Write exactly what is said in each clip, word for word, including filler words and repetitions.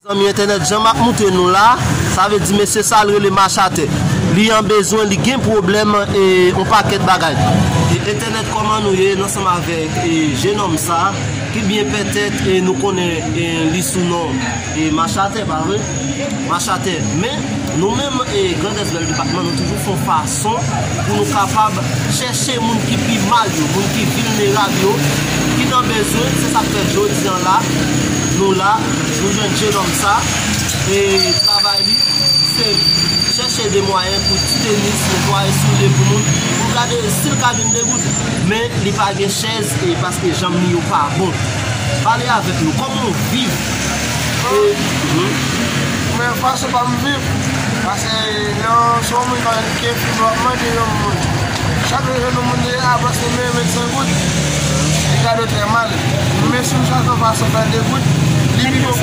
Zanmi entènèt, jan m ap moutre nou la, sa vle di mesye sa l rele Machatè. Li an bezwen, li gen pwoblèm, e, yon pakèt bagay. E, entènèt, kòman nou ye? Nou ansanm avèk, e, jenòm sa, ki byen petèt, e, nou konnen, e, li sou non, e, Machatè, pa vre? Machatè. Men, nou menm, e, Grand Est Bèl Depatman, nou toujou fè yon fason pou nou kapab chèche moun ki pi mal yo, moun ki vilnerab yo, ki nan bezwen. Se sa k fè jodi a la, nou la, nou jwenn jenòm sa, e travay li, se chèche de mwayen pou ti tenis, netwaye soulye pou moun, pou gade si l ka vin degoute. Men, li pa gen chèz, e paske janm li yo pa bon. Pale avèk nou, kòman w viv? E, mhm. Men fason pa m viv, paske lè w se yon moun ki gen fim w ap mande yon moun. Chak lè w jwenn yon moun de a, paske men met san goud, li ka do trè mal. Men si w chache yon fason fè de goud, li pi bon,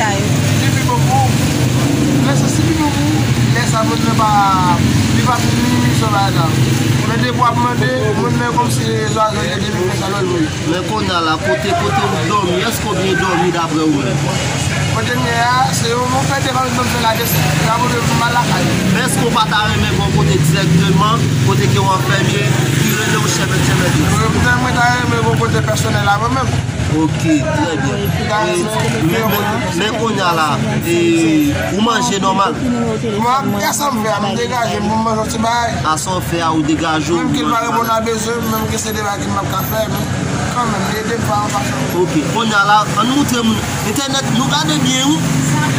li pi bon pou ou. Men se si pi bon pou ou, lè sa moun nan pa, li pa minimize bagay la. Men depi w ap mande, moun nan kòmsi zwazo li ye, depi fè sa lòt jou. Men kounye a la, kote, kote ou dòmi, èske w byen dòmi daprè ou menm? Kote m ye a, se yon, yon fè de fanmi ban m fè la desann. Sa pou de m al lakay. Men èske w pa ta renmen gen yon kote dirèkteman, kote ke w anfèmye, ki rele w chèf entènèt yo? Mwen, mwen ta renmen gen yon kote pèsonèl avè mwen menm. Ok, trè byen. E, men, men, men kounye a la, e, ou manje nòmal? Mwen, a sa m fè a, m degaje m pou m manje yon ti bagay. A sa w fè a, ou degaje w, ou manje bagay. Menm ke l pa reponn a bezwen m, menm ke se de bagay ke m p ap ka fè, men kanmenm, ede m pa yon fason. Ok, kounye a la, ann moutre moun. Entènèt, nou gade byen, wi.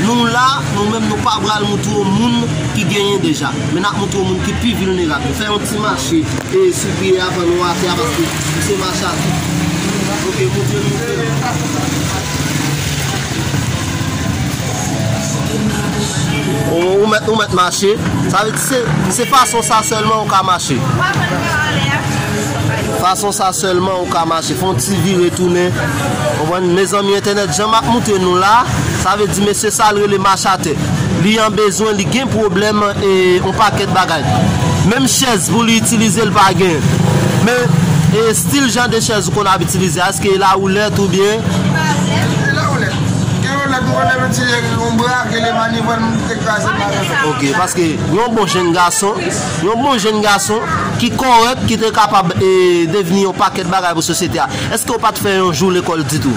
Nou la, nou menm, nou pa pral moutre w moun ki genyen deja. Men n ap moutre w moun ki pi vilnerab. Nou fè yon ti mache, e, sou pye a, pandan w atè a, paske ou se mache atè. Ok, moutre nou. Ou, ou mèt, ou mèt mache. Sa vle di se, se fason sa sèlman ou ka mache. Fason sa sèlman ou ka mache. Fè yon ti vire tounen. Konprann? Mezanmi, entènèt, jan m ap moutre nou la, sa vle di mesye sa l rele Machatè. Li an bezwen, li gen pwoblèm, e, yon pakèt bagay. Menm chèz pou li itilize, l pa gen. Men, e, stil jan de chèz ou konn ap itilize a, èske e lawoulèt oubyen? E lawoulèt. Gen yon lòt mwen konn ap itilize yon bra, ke le manivèl, m te kraze pa. Ok, paske yon bon jèn gason, yon bon jèn gason ki kòrèk, ki te kapab, e, devni yon pakèt bagay pou sosyete a. Èske w pa t fè yon jou lekòl ditou?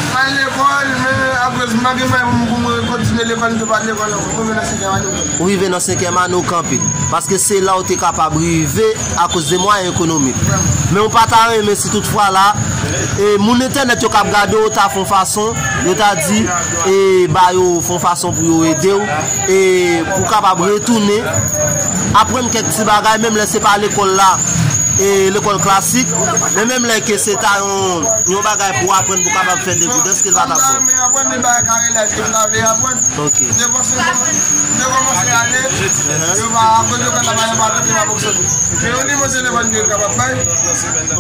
M al lekòl, men akoz m pa gen mwayen pou m, pou m kontinye lekòl, m te pa al lekòl ankò. Mwen rive nan senkyèm ane, m kanpe. Ou rive nan senkyèm ane, ou kanpe. Paske se la ou te kapab rive akoz de mwayen ekonomik. Men ou pa ta renmen si toutfwa la, e, moun entènèt yo k ap gade w ta fè yon fason, yo ta di, e, ba yo fè yon fason pou yo ede w, e, pou w kapab retounen, aprann kèk ti bagay, menm lè se pa lekòl la, e, lekòl klasik, men menm lè ke se ta yon, yon bagay pou w aprann pou w kapab fè de goud, èske l pa t ap bon? Aprann de bagay ka relève ke m ta vle aprann. Ok. M te kòmanse, m te kòmanse ale, yo pa, akoz yo pa t ap ale, pa t ap fonksyone. Men yon nimewo telefòn ke m kapab bay.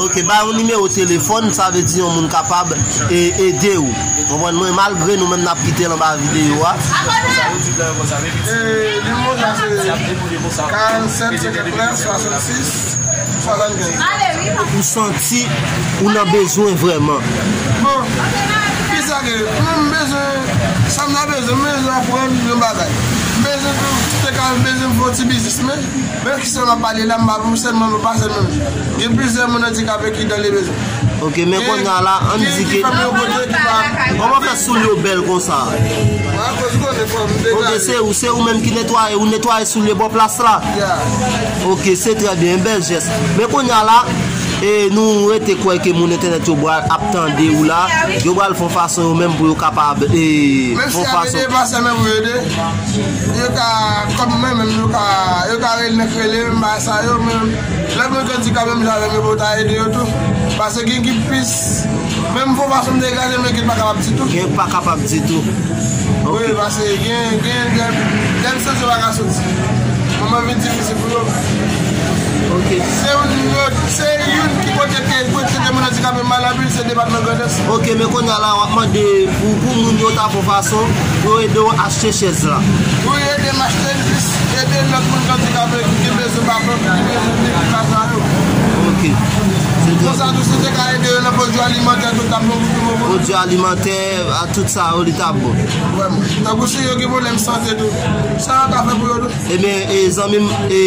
Ok, bay yon nimewo telefòn, sa vle di yon moun kapab, e, ede w. Konprann mwen, malgre nou menm n ap kite l anba videyo a. E, nimewo sa se karannsèt senkantnèf swasannsis. Ou santi ou nan bezwen vrèman. Bon, kisa ke, mwen m bezwen, sa m nan bezwen, m bezwen aprann yon bagay. M bezwen tou, te ka bezwen fè yon ti biznis, men, men ki sa m ap pale la, m pa pou sèlman, m pa sèlman. Gen plizyè moun andikape ki nan le bezwen. Ok, men kounye a la, ann di ke, kòman fè soulye w bèl konsa? Ok, se ou, se ou menm ki netwaye, ou netwaye soulye bò plas la? Ok, se trè byen, bèl jès. Men kounye a la, e, nou rete kwè ke moun entènèt yo pral ap tande ou la, yo pral fè yon fason yo menm pou yo kapab, e, fè yon fason. Yo ka, kòm mwen menm, yo ka, yo ka rele, rele m, bagay sa yo, men lè moun ki andikape menm jan avè m, yo pou ta ede yo tou. Paske gen ki plis, menm fò fason m degaje, men gen pa kapab ditou. Gen pa kapab ditou. Ok. Wi, paske gen, gen, gen, gen sèl se pa ka soti. Moman vin difisil pou yo. Ok. Se youn, se youn ki kote ke, kote ke moun andikape mal anpil, se depatman Grandans. Ok, men kounye a la, w ap mande pou, pou moun yo ta fè yon fason pou yo ede w achte chèz la. Wi, ede m achte l, plis ede lòt moun ki andikape ki gen bezwen baton, ki gen bezwen de ki pa sa yo. Ok. Se Konsa tou, si te ka ede yo nan pwodui alimantè, tout ap bon pou tout moun. Pwodui alimantè, a tout sa yo, li t ap bon. Vrèman. Tankou si yo gen pwoblèm sante tou, sa yo ka fè pou yo tou. Ebyen, e, zanmi m, e,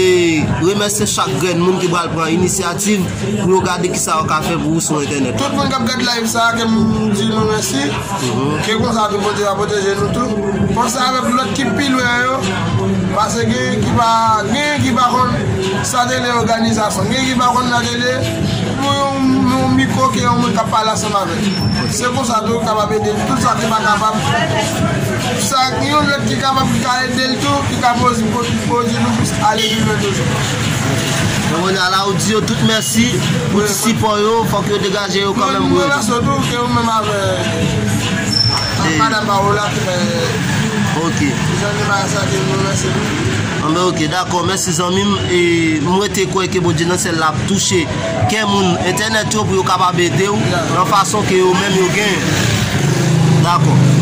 remèsye chak grenn moun ki pral pran inisyativ pou yo gade kisa yo ka fè pou ou sou entènèt. Tout moun k ap gade live sa a, ke m di nou mèsi. Ke konsa tou Bondye va pwoteje nou tou. Panse avèk lòt ki pi lwen yo, paske gen ki pa, gen ki pa konn sa te le òganizasyon, gen ki pa konn sa te le pou yon, yon mikwo ke yon moun k ap pale ansanm avè l. Se konsa tou kapab ede l. Tout sa ki pa kapab, sa yon lòt ki kapab, ki ka ede l tou, ki ka poze, poze nou plis ale pi lwen toujou. Donk, kounye a la, ou di yo tout mèsi pou ti sipò yo, fòk yo degaje yo kanmenm pou yo. Mwen remèsye tou, ke ou menm avè, avè madanm pa ou la, ki fè, ok, jan de bagay sa ke nou remèsye tou. Anben, ok, dakò, mèsi zanmi m. E m rete kwè ke Bondye nan syèl la ap touche kè moun entènèt yo pou yo kapab ede w nan fason ke yo menm yo genyen. Dakò.